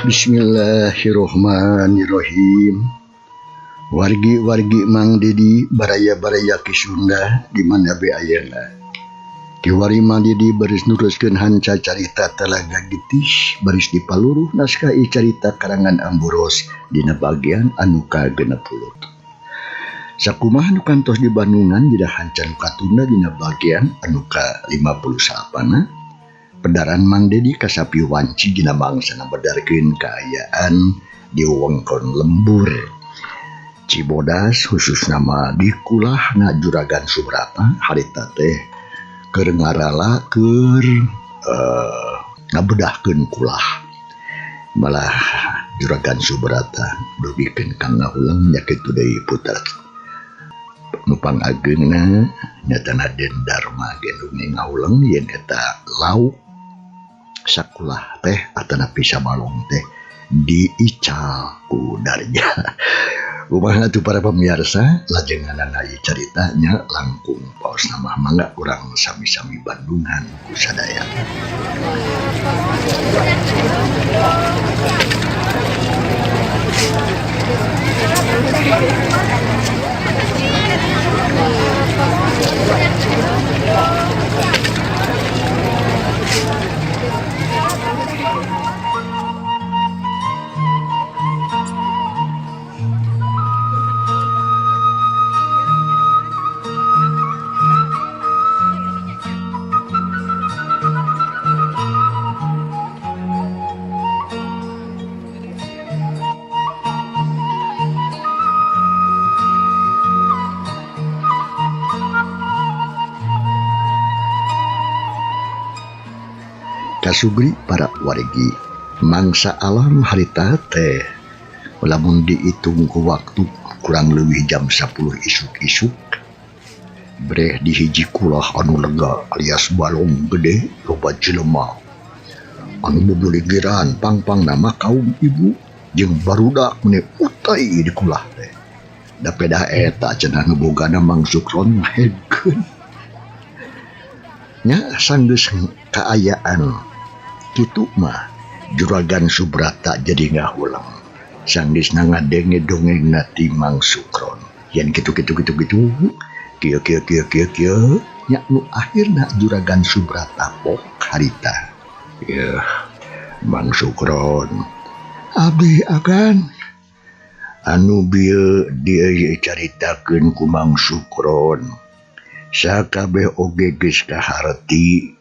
Bismillahirrohmanirrohim. Wargi-wargi Mang Didi baraya-baraya Ki Sunda di mana be ayeuna. Kiwari Mang Didi baris nuruskeun hanca carita Talaga Getih baris dipaluruh naskah carita karangan Amburos dina bagian anu ka-60. Sakumaha nu kantos di Bandungan dina hanca nu katunda dina bagian anu ka-58. Pedaran Mang Dedi kasapi wanci dina mangsa ngabedarkeun kaayaan di wewengkon lembur Cibodas khususna mah di kulahna Juragan Subrata harita teh keur ngarala keur ngabedahkeun kulah. Malah Juragan Subrata dugikeun ka ngahuleng nya kitu deui puter nu pangageungna nyata Raden Dharma ge nu ngahuleng yen eta lauk sakulah teh atanapi sabalong teh diical ku Darja. Kumaha atuh para pemirsa lajenganana ieu caritanya langkung paos mah mangga urang sami-sami Bandungan ku sadaya. Kasugri para wargi mangsa alam harita teh lamun dihitung ku waktu kurang leuwih jam 10 isuk-isuk breh di hiji kulah anu lega alias balong gede loba jelema anu bubuligiran pangpang nama kaum ibu jeung barudak meni utai di kulah teh da pedah eta cenah nu bogana Mang Sukron ngahegkeun nya sanggeus kaayaan kitu mah Juragan Subrata jadi ngahulang sanggeusna ngadenge dongengna ti Mang Sukron yen kitu kitu kitu kitu kieu kieu kieu kieu kieu nya nu akhirna Juragan Subrata pok harita yeuh Mang Sukron abdi agan anu bieu dieu caritakeun ku Mang Sukron sakabeh oge geus kaharti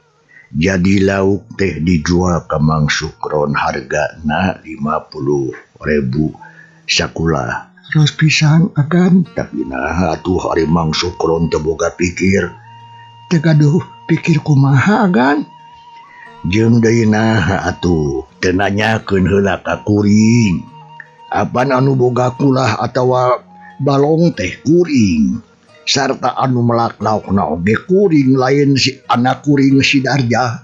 jadi lauk teh dijual ka Mang Sukron hargana 50.000 sakulah. Terus pisan agan tapi nah atuh ari Mang Sukron teu boga pikir teu gaduh pikir kumaha agan jeung deui naha atuh teu nanyakeun heula ka kuring apan anu boga kulah atawa balong teh kuring sarta anu melak laukna oge kuring lain si anak kuring si Darja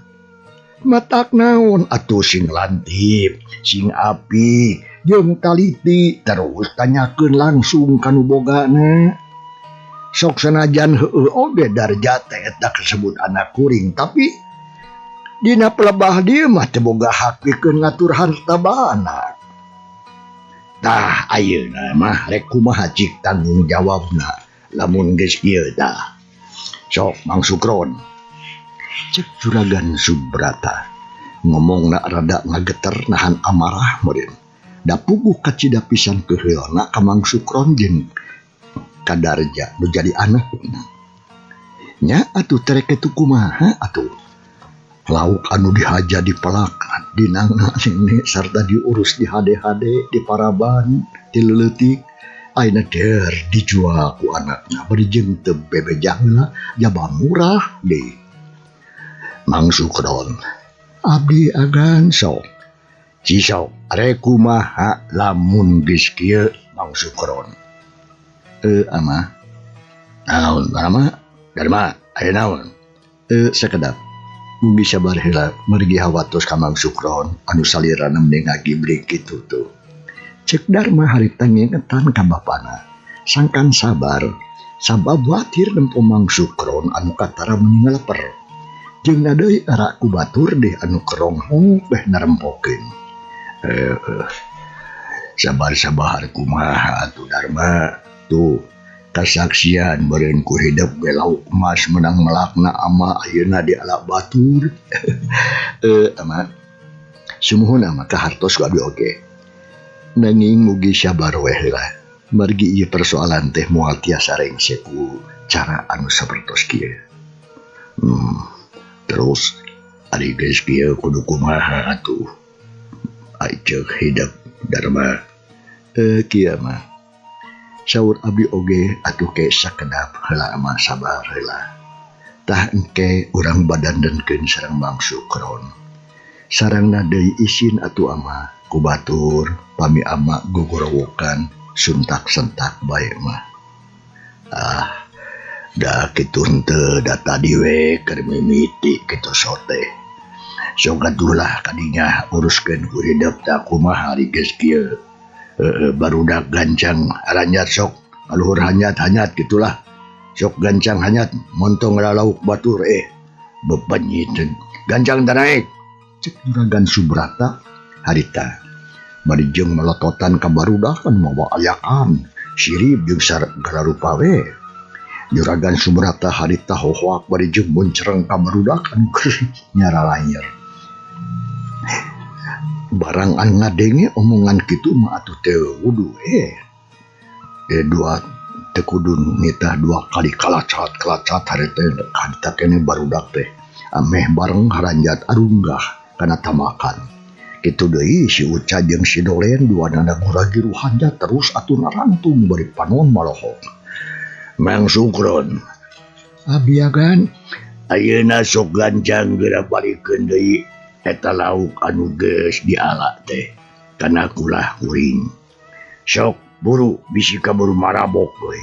matak naon atuh sing lantip sing api jeung taliti terus tanyakeun langsung ka nu bogana sok sanajan heueuh oge Darja teh eta kasebut anak kuring tapi dina pelebah dieu mah teu boga hak pikeun ngatur harta bana. Tah ayeuna mah rek kumaha cik tanggung jawabna lamun geus kieu tah. Sok Mang Sukron cek Juragan Subrata ngomongna rada ngageter nahan amarah meureun da puguh kacida pisan keheulna ka Mang Sukron jeung ka Darja nu jadi anakna nya atuh terek kitu kumaha atuh lauk anu dihaja dipelakan dinangna nene sarta diurus di hade-hade di paraban ti leutik ayeuna der dijual ku anakna bari jeung teu bebejah heula jaba murah deui. Mang Sukron abdi agan sok cisok rek kumaha lamun geus kieu Mang Sukron amah naon Dharma Dharma aya naon sakedap mugi sabar heula margi hawatos ka Mang Sukron anu salirana mending ngagibrik kitu tuh. Cek Dharma harita ngingetan ka bapana sangkan sabar sabab watir nempo Mang Sukron anu katara meuni ngaleper jeung na deui era ku batur deh anu keronghong beh narempokeun. Sabar-sabar kumaha atuh Darma tuh kasaksian meureun ku hidep ge lauk emas menang melakna ama ayeuna di ala batur. Ama sumuhun ama kahartos ku abdi oge. Nanging mugi sabar we heula margi ieu persoalan teh moal tiasa rengse ku cara anu sapertos kieu. Terus ari geus kieu kudu kumaha atuh? Ai ceuk hidep Darma. Kieu mah saur abdi oge atuh ke sakedap heula ama sabar heula. Tah engke urang badandenkeun sareng Mang Sukron. Sarengna deui isin atuh ama ku batur pami ama gogorowokan suntak-sentak bae mah. Ah, da kitu henteu da tadi we keur mimiti kitu sote. Sok atuh lah kadinya uruskeun ku hidep tah kumaha ari geus kieu. Heeh, barudak gancang haranjat sok kaluhur hanyat-hanyat gitulah. Sok gancang hanyat montong lalauk batur bebenyit gancang tanaek. Cek Juragan Subrata harita bari jeung melototan ka barudak kan mawa ayakan sirip jeung sagala rupa we. Juragan Subrata harita hohoak bari jeung muncereng ka barudak anu keur nyaralayer. Barang anu ngadenge omongan kitu mah atuh teu wudu dua teu kudu nitah dua kali kalacat-kalacat harita harita keneh barudak teh ameh bareng haranjat arunggah kana tamakan. Kitu deui si Uca jeung si Dolen duanana guragiru hanjat terus atuh narantung bari panon malohok. Mang Sukron abiagan ayeuna sok gancang geura balikeun deui eta lauk anu geus diala teh kana kulah kuring. Sok buru bisi kaburu marabok we.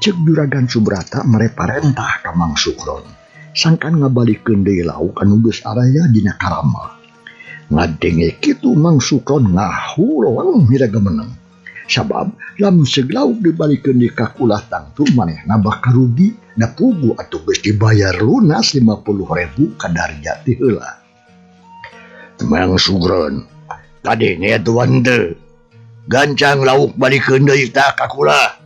Ceuk Juragan Subrata mere parentah ka Mang Sukron sangkan ngabalikeun deui lauk anu geus araya dina karama. Ngadenge kitu Mang Sukron ngahuleng hira gemeneng. Sabab lamun seug lauk dibalikeun deui ka kulah tangtu manehna bakal rugi da pugu atuh geus dibayar lunas 50.000 ka Darja ti heula. Mang Sukron kadenge atuh henteu gancang lauk balikeun deui tah ka kulah.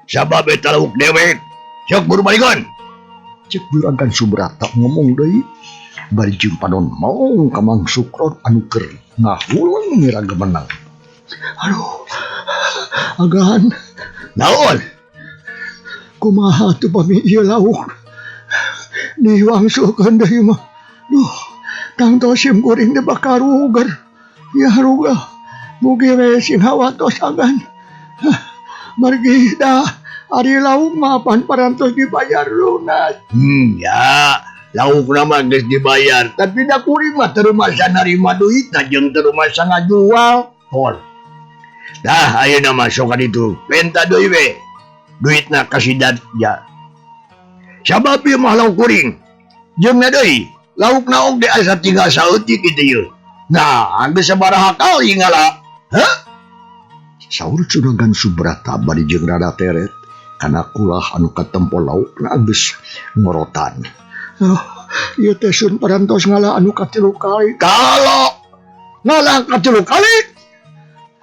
Sabab eta lauk dewek sok buru balikeun. Ceuk Juragan Subrata ngomong deui bari jeung panon maung ka Mang Sukron anu keur ngahuleng mira gemenang. Aduh, agan naon? Kumaha atuh pami ieu lauk? Diwangsulkeun deui mah. Duh, tangtos sim kuring teh bakal ruger. Ya ruga. Mugi we sing hawatos agan. Margi dah ari lauk mah pan parantos dibayar lunas. Ya. Lauk mah geus dibayar, tapi da kuring mah teu rumasa narima duitna jeung teu rumasa ngajual. Hol. Dah ayeuna mah sok ka ditu, penta deui we. Duitna ka si Darja. Sabab ieu mah lauk kuring. Jeung na deui, laukna oge asa tinggal saeutik kitu ieu. Nah, geus sabaraha kali ngala. Heuh? Saur Juragan Subrata bari jeung rada teret kana kulah anu katempo laukna geus ngorotan. Oh, ieu teh sun parantos ngala anu katilu kali. Kalau ngala katilu kali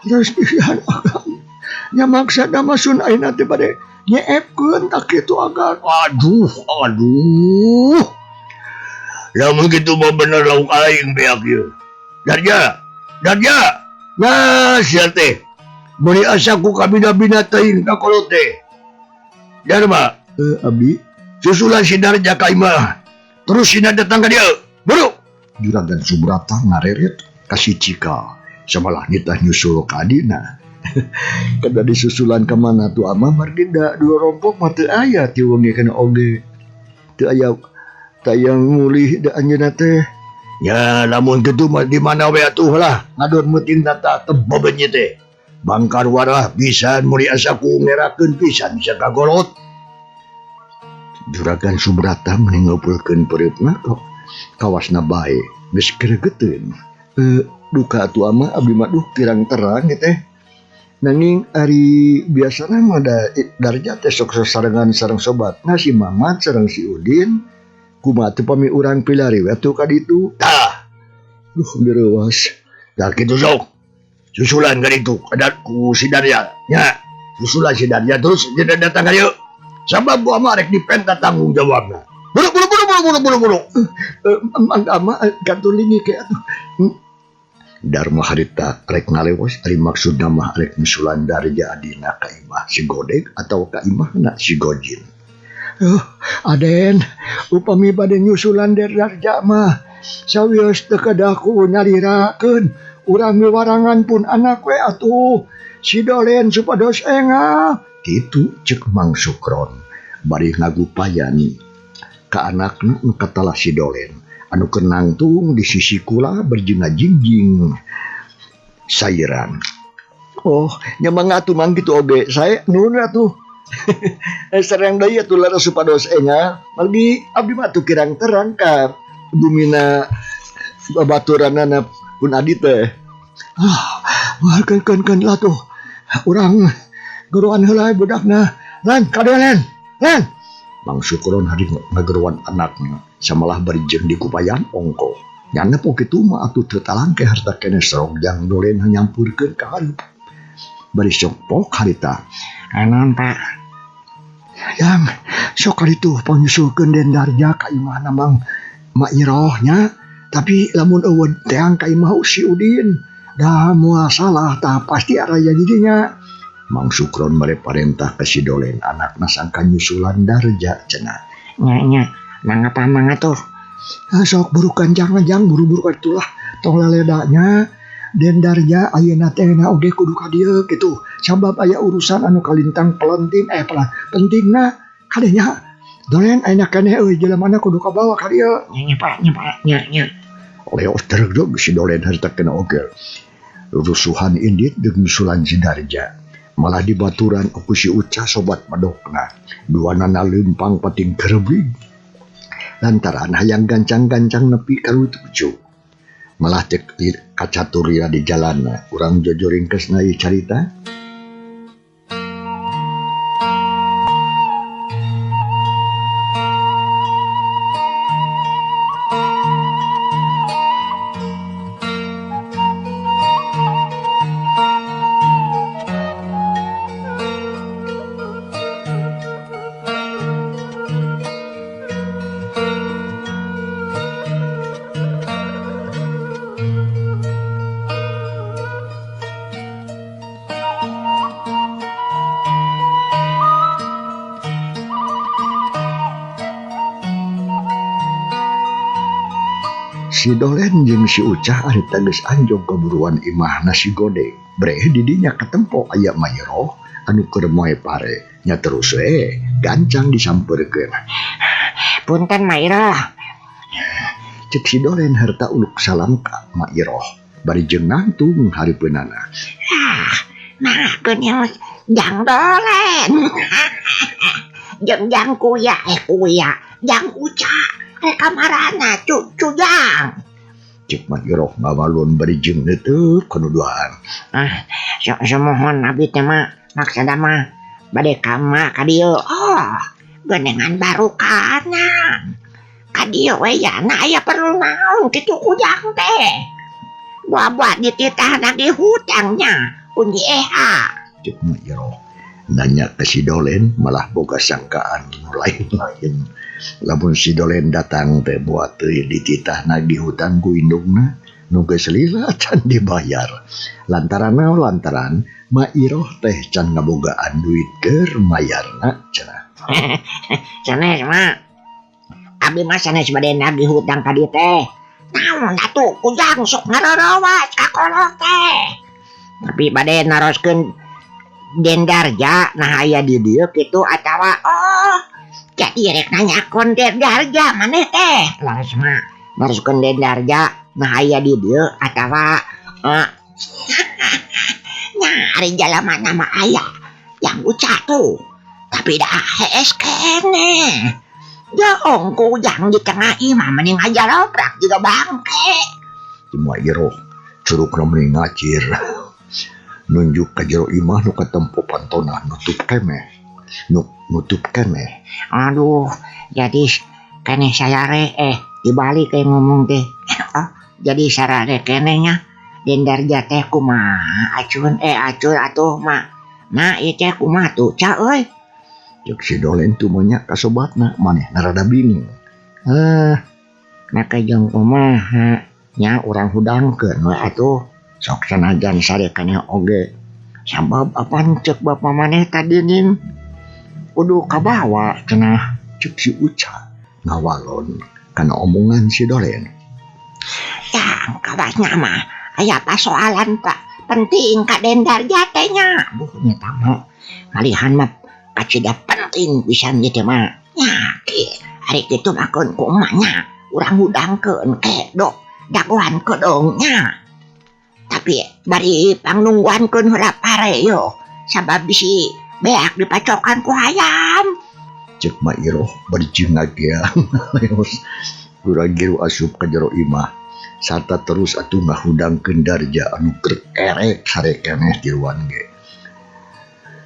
terus pisan akang. Nya maksana mah sun ayeuna teh bade nyeepkeun tak kitu agan. Aduh, aduh. Lamun kitu mah bener lauk aing beak ieu. Darja, Darja. Nah, sia teh. Meuli asa ku kabina-bina teuing ka kolot teh. Darma, abdi susulan si Darja ka imah. Terus sina datang ka dieu. Buru. Juragan Subrata ngareret ka si Cika. Samalah nitah nyusul ka adina. Kada disusulan ka mana tuh ama margi da dua rompok mah teu aya ti wengi kana oge. Teu aya tayang mulih da anjeunna teh. Ya lamun kitu mah di mana we atuh lah ngadon meuting tata tebobeunyi teh. Bangkar warah pisan meuli asa ku ngerakeun pisan bisa kagolot. Juragan Subrata meni ngumpulkeun pereupna kok kawasna bae geus gregeteun. Duka atuh ama abdi mah duh kirang terang ieu teh. Nanging ari biasana mah da Darja teh sok sasarengan sareng sobatna si Mamat sareng si Udin. Kumaha teh pami urang pilari we atuh ka ditu. Tah. Duh direuwas. Tah kitu sok. Susulan ka ditu ada ku si Darya nya. Susulan si Darya terus dia datang ka dieu. Sabab gua mah rek dipenta tanggung jawabna. Buru buru buru buru buru buru buru. Mangga mah gantulingi ke atuh. Darma harita rek ngalewos ari maksudna mah rek nyusulan Darja adina ka imah si Godeg atawa ka imahna si Gojin. Aden, upami bade nyusulan Darja mah sawios teu kedah ku nyalirakeun urang miwarangan pun anak we atuh si Dolen supados engal. Kitu ceuk Mang Sukron bari ngagupayan ka anakna nu katalah si Dolen anu keur nangtung di sisi kula berjinga-jingjing sairan. Oh, nya mangga atuh mang kitu oge. Sae nuhun atuh. Sareng deui atuh leres supados engal. Margi abdi mah atuh kirang terang ka bumina babaturanana pun adi teh. Ah, keun lah tuh. Urang geroan heula budakna. Lan kadolen. Lan. Mang Sukron hari ngageroan anakna samalah bari jeung dikupayan ongkoh. Nyana po kitu mah atuh teu talangke harta keneh serok jang Dolen nyampurkeun ka hareup. Bari sok pok harita. Naon Pak? Yang sok kaditu panyusulkeun Den Darja ka imahna Mang Mak Iroh nya. Tapi lamun eueun teang ka imah si Udin da moal salah tah pasti araya di dinya. Mang Sukron mere parentah ka si Dolen anakna sangka nyusulan Darja cenah. Nya nya mangga pamang atuh. Sok burukan jang jang buru-buru kaditu lah tong leledanya. Den Darja ayeuna teh na oge kudu ka dieu kitu sabab aya urusan anu kalintang pelenting pentingna kadenya Dolen ayeuna keneh euy jelemana kudu kabawa ka dieu. Nya nya Pak nya Pak nya nya. Leos tergedog si Dolen harita kena oge. Rusuhan indit jeung nyusulan si Darja. Malah dibaturan ku si Uca sobat madokna. Duanana leumpang pating kerebig. Lantaran hayang gancang-gancang nepi ka lucu. Malah cek kacaturina di jalana. Urang jojo ringkesna ieu carita. Si Dolen jeung si Ucah harita geus anjog kaburuan imahna si Godeg. Breh didinya katempo aya Mayroh anu keur moe pare. Nya terus we gancang disampeurkeun. Punten Mayroh. Cek si Dolen harta uluk salam ka Mayroh. Bari jeung nangtung hareupeunana. Ah, manggakeun ieu jang Dolen. Jeung jang kuya kuya, jang Ucah. Kamarana cujang. Cek Mayroh ngamalun bari jeung neuteuk kanuduhan. Ah, somohon abdi teh mah maksudna mah bade ka ma ka dieu. Oh, geunengan barukana. Ka dieu we yana aya perlu naon kitu kujang teh. Buah-buah dititah nagih hutangnya ku Nyi Eha. Cek Mayroh nanya ke si Dolen malah boga sangkaan nu lain-lain. Lamun si Dolen datang teh buat teuy dititah nagih hutang ku indungna nu geus lila can dibayar. Lantaran naon? Lantaran Mak Iroh teh can ngabogaan duit keur mayarna cenah. Sanes mah abdi mah sanes bade nagih hutang ka dieu teh. Naon atuh kujang sok ngarorowas ka kolot teh. Tapi bade naroskeun Den Darja nah aya di dieu kitu atawa oh jadi rek nanyakeun Den Darja maneh teh. Laras mah naroskeun Den Darja nah aya di dieu atawa nya ari jalamana mah aya yang Uca tuh tapi dah hees keneh. Jaong kujang di tengah imah mending aja loprak juga bangke. Cuma Iroh curugna mending ngacir. Nunjuk ka jero imah nu katempo pantona nutup keneh. Nutup keneh. Aduh, jadi keneh sayare dibalik kayak ngomong teh. Oh, jadi sarare kenehnya. Den Darja teh kumaha acun eh acun atuh mak. Mak ieu teh kumaha tuh ca euy. Cek si Dolen tumanya ka sobatna manehna rada bingung. Ah, Make jeung kumaha nya urang hudangkeun we atuh. Sok sanajan sare keneh oge. Sabab apan cek bapa maneh tadi ning kudu kabawa cenah. Cek si Uca ngawalon kana omongan si Dolen. Yang kawasnya mah aya pasoalan Pak penting ka Den Darja teh nya. Buh nya mah malihan mah kacida penting pisan ieu teh mah. Nya ki ari kitu mah keun ku emak nya urang hudangkeun ke dok dagoan kedong nya. Tapi bari pangnungguankeun heula pare yo sabab bisi beak dipacokan ku hayam. Cek Mak Iroh bari jeung ngageang leos gura-giru asup ka jero imah sarta terus atuh ngahudangkeun Darja anu keur erek sare keneh tiluan ge.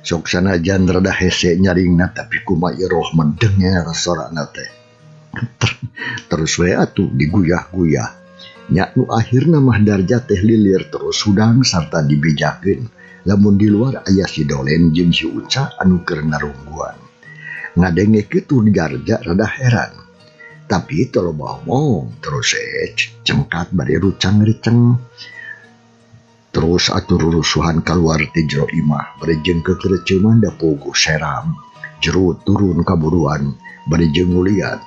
Sok sanajan rada hese nyaringna tapi ku Mak Iroh mendengar sorana teh. Terus we atuh diguyah-guyah. Nya nu akhirna mah Darja teh lilir terus hudang sarta dibejakeun lamun di luar aya si Dolen jeung si Uca anu keur narungguan. Ngadenge kitu Darja rada heran. Tapi teu loba omong terus cengkat bari rucang-riceng. Terus atuh rurusuhan kaluar ti jero imah bari jeung kekereuceuman da puguh seram. Jero turun kaburuan bari jeung nguliat.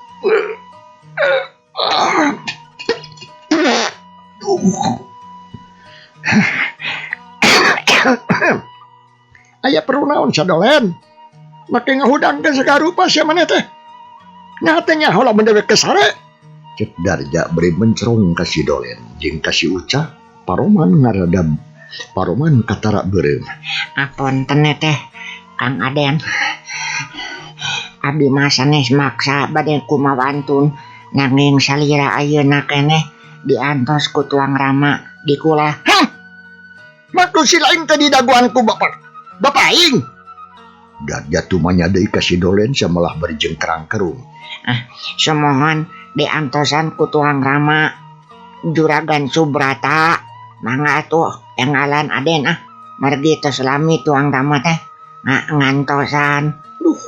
Aya perlu naon sadolen? Make ngahudangkeun sagarupa sia maneh teh. Nya teh nyaho lamun dewek kesare. Cek Darja bari mencrong ka si Dolen jeung ka si Uca paroman ngaradam paroman katara beureum. Apunten teh Kang Aden. Abdi mah sanes maksa bade kumawantun nanging salira ayeuna keneh diantos ku tuang Rama di kula. Hah? Maksud si lain teh didagoan ku bapak. Bapak aing. Darja tumanya deui ka si Dolen samalah bari jeung kerang-kerung. Ah, sumohon diantosan ku tuang Rama Juragan Subrata. Mangga atuh engalan Aden ah. Margi tos lami tuang Rama teh ngantosan. Duh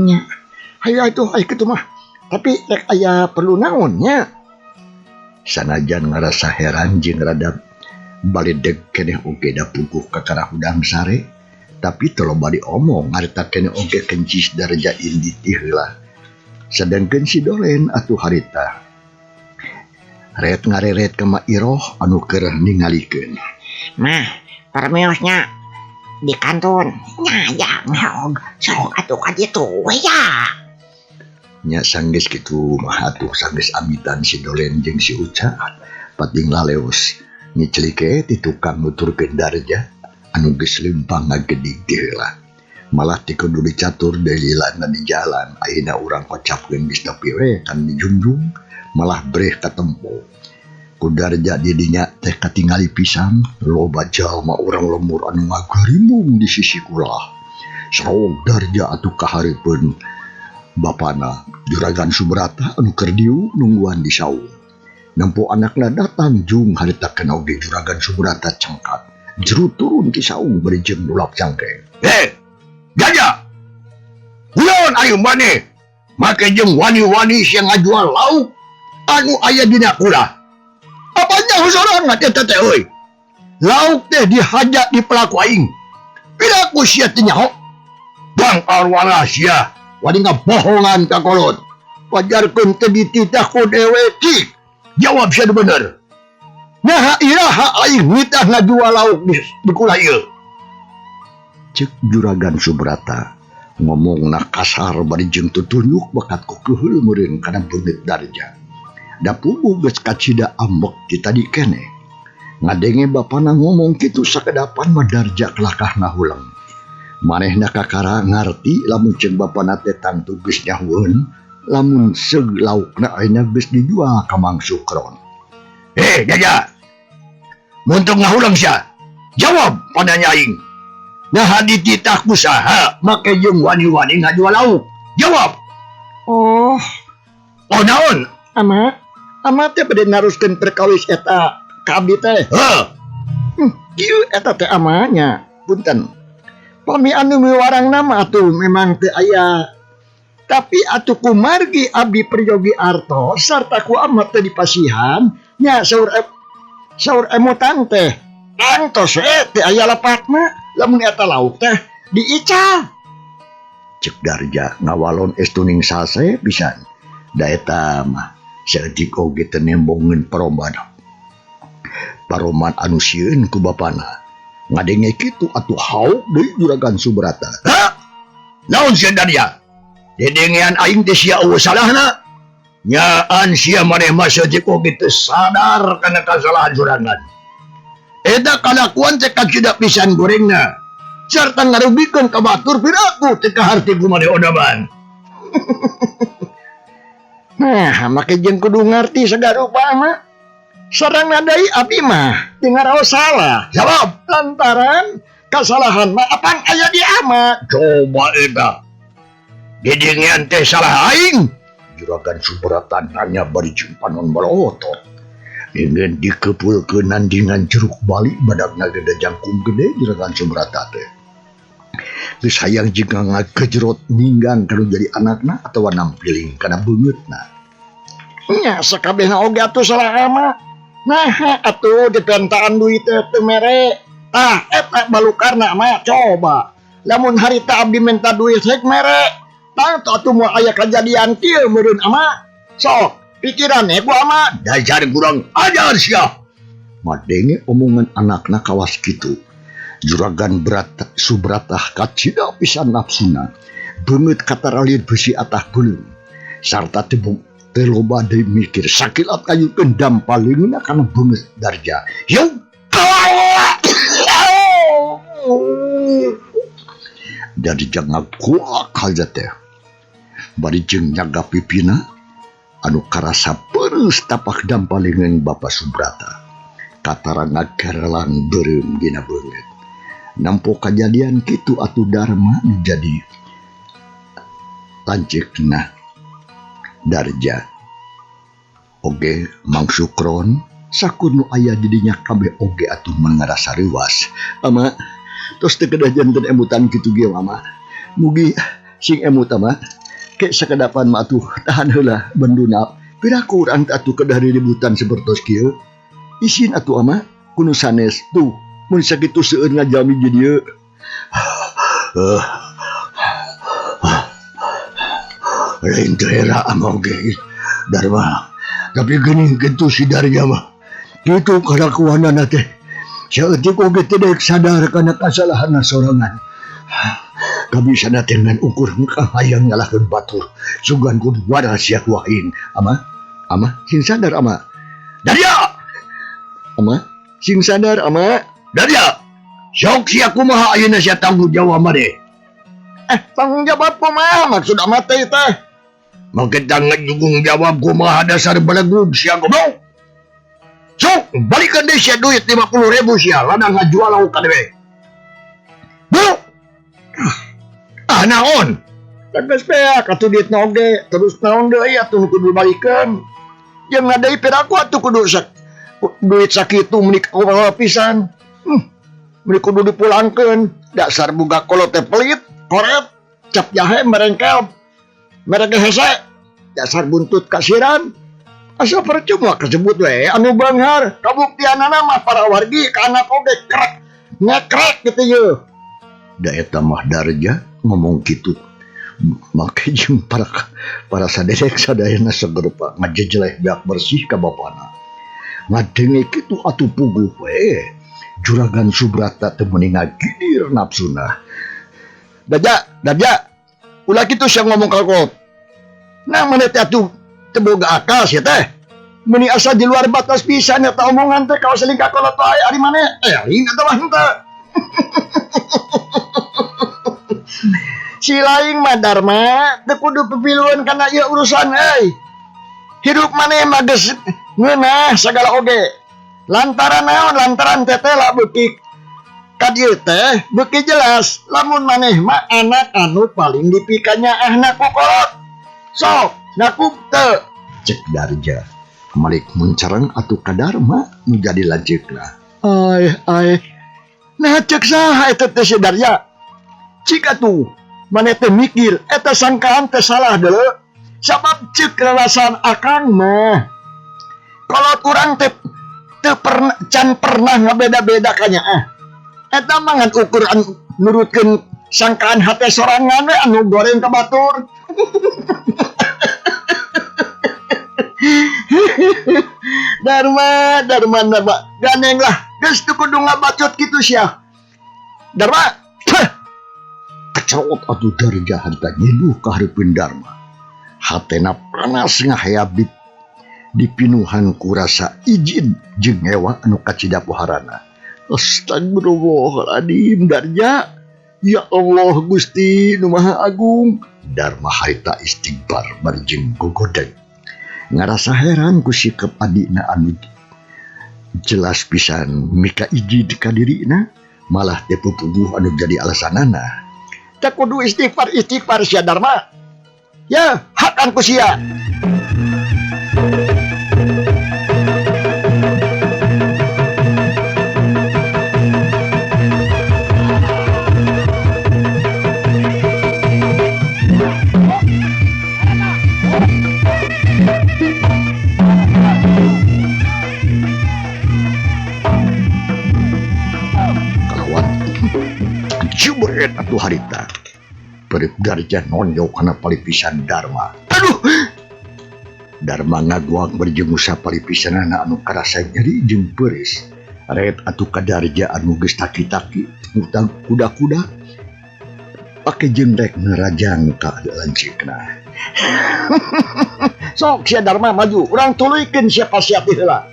nya. Hayu atuh ai kitu mah. Tapi rek aya perlu naon nya. Sanajan ngarasa heran jeung rada baledeg keneh oge da puguh kakara hudang sare. Tapi teu loba diomong harita keneh oge kencis Darja indi ti heula. Sedangkeun si Dolen atuh harita ret ngareret ka Mak Iroh anu keur ningalikeun. Mah, permiosnya di kantun. Nya jang hog sok atuh ka ditu we ya. Nya sanggeus kitu mah atuh sanggeus amitan si Dolen jeung si Uca pating laleos ngiclike ti tukang nuturkeun Darja anu geus lempang ngagedig ti heula. Malah ti kudu dicatur deulilana di jalan ayeuna urang kocapkeun geus nepi we kan dijungjung malah breh katempo. Ku Darja di dinya teh katingali pisan loba jalma urang lemur anu ngagarimbung di sisi kulah. Sarong Darja atuh kahareupeun bapana Juragan Subrata anu keur diuk nungguan di saung. Nempo anakna datang jung harita kena oge Juragan Subrata cengkat. Jeru turun ti saung bari jeung nulap cangkeng. Heh, Jaja. Kunaon ayeuna maneh? Make jeung wani-wani sia ngajual lauk anu aya dina kulah. Apa nyaho sorangan eta teh euy? Lauk teh dihaja di pelaku aing. Piraku sia teh nyaho? Bang arwana sia, wani ngabohongan ka kolot. Wajarkeun teh dititah ku dewe cik. Jawab sia nu bener. Naha iraha aing nitah ngajual lauk di kula ieu. Cek Juragan Subrata ngomongna kasar bari jeung tutunyuk bakat ku keuheul meureun kana beungeut Darja. Da puguh geus kacida ambek ti tadi keneh. Ngadenge bapana ngomong kitu sakedapan mah Darja kelakah ngahuleng. Manehna kakara ngarti lamun ceuk bapana teh tangtu geus nyahueun lamun seug laukna ayeuna geus dijual ka Mang Sukron. Heh, Jaja. Mun teu ngahuleng sia. Jawab pananya aing. Naha dititah ku saha make jeung wani-wani ngajual lauk? Jawab. Oh. Oh naon? Ama, Ama teh bade naruskeun perkawis eta ka abdi teh. Heuh. Kieu eta teh amanya punten. Pami anu miwarang nama atuh memang teu aya. Tapi atuh kumargi abdi peryogi artos sarta ku ama teu dipasihan nya saur emutan teh. Antos we teu aya lepatna lamun eta lauk teh diical. Cek Darja ngawalon estuning sase pisan. Da eta mah saeutik oge teu nembongeun paroman. Paroman anu sieun ku bapana. Ngadenge kitu atuh hauk deui Juragan Subrata. Ha? Naon sia Darja? Dedengean aing teh sia eueuh salahna. Nyaan sia maneh mah saeutik oge teu sadar kana kasalahan sorangan. Eta kalakuan teh kacida pisan gorengna. Sarta ngarugikeun ka batur piraku teu kaharti ku maneh odaban. Nah, make jeung kudu ngarti sagarupa mah. Sareng nadai abdi mah teu ngaraos salah. Sabab lantaran kasalahan mah apang aya di ama. Coba eta. Dedengean teh salah aing. Juragan Subrata nanya bari jeung panon balotot. Ingin dikepulkeun nandingan jeruk bali badagna gede jangkung gede Juragan Subrata teh. Geus hayang jeung ngagejerot ninggang kana jadi anakna atawa nampiling kana beungeutna. Nya sakabehna oge atuh salah ama. Naha atuh dipentaan duit teh teu mere. Tah eta balukarna mah coba. Lamun harita abdi minta duit rek mere. Tah atuh moal aya kajadian kieu meureun ama. Sok pikiran ku ama dasar kurang ajar sia. Madenge omongan anakna kawas kitu. Juragan Subrata kacida pisan nafsuna. Beungeut kataralir besi atah beuleum. Sarta teu loba deui mikir sakilat kayukeun dampaleungeunna kana beungeut Darja. Yeuh Darja ngaguak haja teh. Bari jeung nyaga pipina anu karasa pereus tapak dampaleungeun Bapa Subrata. Katara ngagarelang beureum dina beungeut. Nampo kajadian kitu atuh Darma nu jadi lanceukna Darja. Oge Mang Sukron sakur nu aya di dinya kabeh oge atuh mangarasa reuwas. Ama tos teu kedah janten emutan kitu ge ama. Mugi sing emut ama. Ke sakedapan mah atuh tahan heula benduna. Piraku urang teh atuh kedah riributan sapertos kieu. Isin atuh ama kuno sanes tuh mun sakitu seueur ngajami di dieu. Lain teu era ama oge Darma. Tapi geuning kitu si Darja mah. Kitu kalakuanana teh. Saeutik oge teu daek sadar kana kasalahanna sorangan. Kabisana teh ngan ukur hayang nyalahkeun batur. Sugan kudu waras sia ku aing. Ama, ama sing sadar ama. Darja! Ama, sing sadar ama. Darja! Sok sia kumaha ayeuna sia tanggung jawab maneh? Tanggung jawab kumaha maksud ama teh teh? Mangke tanggung jawab kumaha dasar belegug sia goblok. Sok balikeun deui sia duit 50.000 sia ladang ngajual lauk ka dewe. Bu. Ah naon? Geus beak atuh duitna oge, terus naon deui atuh nu kudu dibalikeun. Jeung ngadai piraku atuh kudu duit sakitu meuni kumaha pisan. Meuni kudu dipulangkeun. Dasar boga kolot teh pelit, koret, cap jahe merengkel. Mereka hese, dasar buntut kasiran. Asa percuma kasebut we anu beunghar. Kabuktianana mah para wargi ka anak oge krek ngekrek kitu ye. Da eta mah Darja ngomong kitu. Make jeung para saderek sadayana sagerupa ngajejeleh beak bersih ka bapana. Ngadenge kitu atuh puguh we. Juragan Subrata teh meuni ngagidir nafsuna. Darja, Darja, ulah kitu sia ngomong ka kolot. Nah maneh teh atuh teu boga akal sia teh. Meuni asa di luar batas pisan eta omongan teh kawas seling ka kolot wae ari maneh. Eling atawa henteu. Si laing mah Darma teu kudu pipilueun kana ieu urusan euy. Hidup maneh mah geus ngeunah sagala oge. Lantaran naon? Lantaran tetela beuki ka dieu teh beuki jelas lamun maneh mah anak anu paling dipikanyaahna ku kolot. Sok ngaku teu. Cek Darja malik muncereng atuh ka Darma nu jadi lanceukna. Ai ai Nah cek saha eta teh si Darja? Cik atuh maneh teh mikir eta sangkaan teh salah deuleu. Sabab cek rarasaan akang mah kolot urang teh teu pernah can pernah ngabeda-beda kanya ah. Eta mah ngan ukur nurutkeun sangkaan hate sorangan we anu goreng ka batur. Dharma, Dharma, Dharma, ganeng lah, geus teu kudu ngabacot kitu sia. Dharma, kecerot atuh Darja harita nyiduh ka hareupeun Dharma. Hatena panas ngahayab dipinuhan ku rasa ijid jeung ngewa anu kacida poharana. Astagfirullahaladzim Darja. Ya Allah Gusti nu Maha Agung. Dharma harita istighfar bari jeung gogodeg. Ngarasa heran ku sikap adina anu jelas pisan mika ijid ka dirina malah teu pupuguh anu jadi alasanana. Teu kudu istighfar istighfar sia Dharma. Ya, hakan ku sia. Jubret atuh harita. Perip Darja nonjok kana palipisan Dharma. Aduh! Dharma ngaguak berjemusa palipisanana anu karasa nyeri jeung peuris. Ret atuh ka Darja anu geus taki-taki ngutang kuda-kuda. Pake jeung rek ngerajang ka lanceukna. Sok sia Dharma maju, urang tuluykeun sia pasiati heula.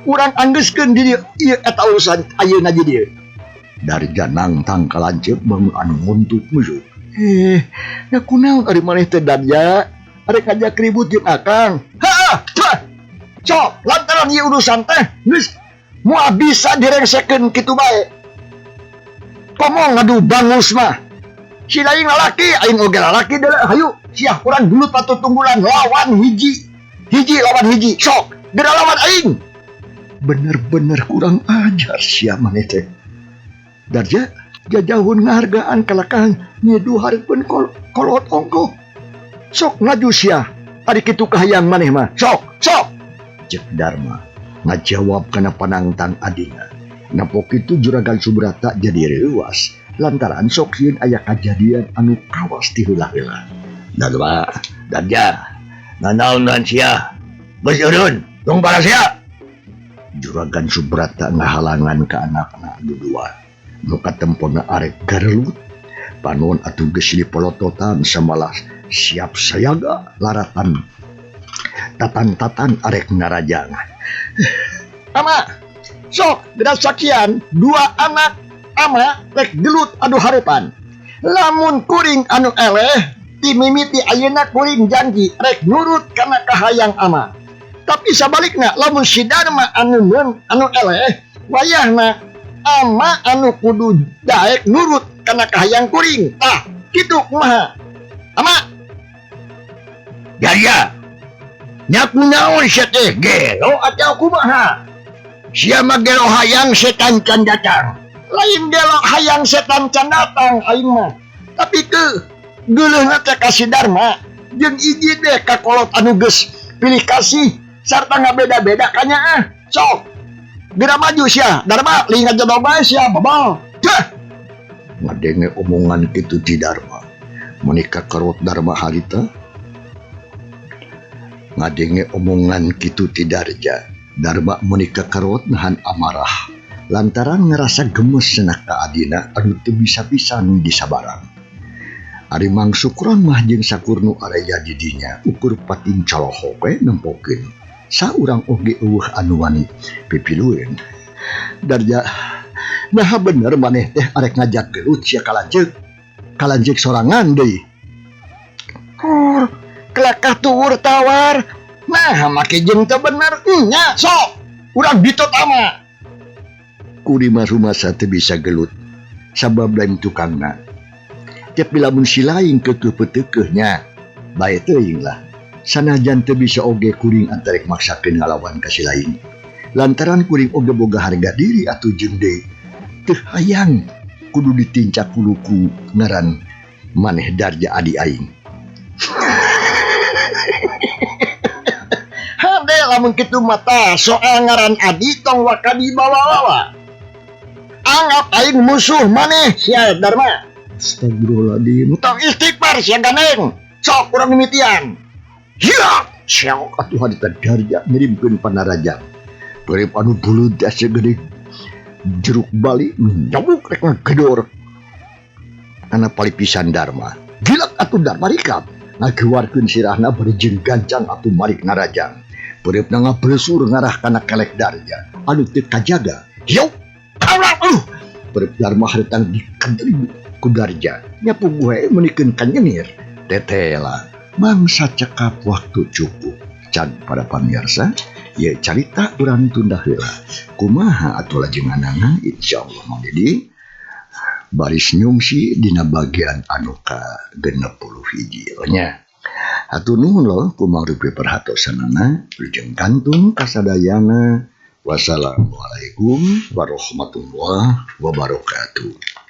Urang anggeuskeun di dieu ieu eta urusan ayeuna di dieu. Darja nangtang ka lanceuk bangun anu nguntuk musuh. Nya kunaon ari maneh teh Darja? Arek ngajak ribut jeung akang. Heeh, sok lantaran ieu urusan teh geus moal bisa direngsekeun kitu bae. Komo ngadu bangus mah. Si lain lalaki, aing oge lalaki deuleu hayu sia urang gelut patutunggulan lawan hiji. Hiji lawan hiji, sok geura lawan aing. Bener-bener kurang ajar sia maneh teh. Darja jajauhun ngahargaan kalakahan nyiduh hareupeun kolot ongkoh. Sok ngaju sia ari kitu kahayang maneh mah. Sok, sok. Cek Dharma ngajawab kana panangtang adina. Napok kitu Juragan Subrata jadi reuas lantaran sok sieun aya kajadian anu kawas ti heula-heula. Dharma, Darja, nanaonan sia? Geus eureun, tong bara sia. Juragan Subrata ngahalangan ka anakna anu dua. Nu katempona arek garelut panon atuh geus dipolototan samalah siap sayaga laratan tatan-tatan arek narajang. Ama sok geura sakian dua anak ama rek gelut anu harepan. Lamun kuring anu eleh timimiti ayeuna kuring janji rek nurut kana kahayang ama. Tapi sabalikna lamun si Dharma anu anu eleh wayahna ama anu kudu daek nurut kana kahayang kuring. Tah kitu kumaha? Ama Darja nya kunaon sia teh gelo atawa kumaha? Sia mah gelo hayang setan can datang. Lain gelo hayang setan can datang aing mah. Tapi ke geuleuhna teh ka si Dharma jeung ijid deh ka kolot anu geus pilih kasih sarta ngabeda-beda kanya ah. Sok geura maju sia Dharma, linga jodoh bae sia babal. Teh ngadenge omongan kitu ti Dharma. Menika karot Dharma harita ngadenge omongan kitu ti Darja. Dharma menika karot nahan amarah lantaran ngerasa gemes cenah ka adina anu teu bisa pisan disabarang. Ari Mang Sukron mah jeung sakurnu area di dinya ukur pating colohok we nempokeun. Saurang oge eueuh anu wani pipilueun. Darja, naha bener maneh teh arek ngajak gelut sia ka lanceuk. Ka lanceuk sorangan deui. Kur, kelakah tuur tawar. Nah, make jeung teu bener nya sok. Urang ditot ama. Kuring mah rumasa teu bisa gelut sabab lain tukangna. Tapi lamun si lain keukeuh peuteukeuh nya, bae teuing lah. Sanajan teu bisa oge kuring antarek maksakeun ngalawan ka si lain. Lantaran kuring oge boga harga diri atuh jeung deui Teu hayang kudu ditincak hulu ku ngaran maneh Darja adi aing. Hade lamun kitu mata soal ngaran adi tong waka dibawa-bawa. Anggap aing musuh maneh sia Darma. Astagfirullahaladzim. Tong istighfar sia gandeng. Sok urang mimitian. Hiya, siok atuh harita Darja ngirimkeun panaraja. Peureup anu buleud asa gede jeruk Bali nyabuk rek ngagedor. Kana palipisan Darma. Gilak atuh Darma rikap. Ngagewarkeun sirahna bari jeung gancang atuh marik narajang. Peureupna ngablesur ngarah kana kelek Darja anu teu kajaga. Hieu, kaula Peureub Darma harita dikenteri ku Darja. Nya puguh we meunikeun ka nyengir. Tetela mangsa cekap waktu cukup. Can para pamirsa, ieu carita urang tunda heula. Kumaha atuh lajenganana insyaallah Mang Didi baris nyungsi dina bagian anu ka 61 nya. Hatur nuhun loh ku mangrupi perhatosanana wilujeng kantun kasadayana. Wassalamualaikum warahmatullahi wabarakatuh.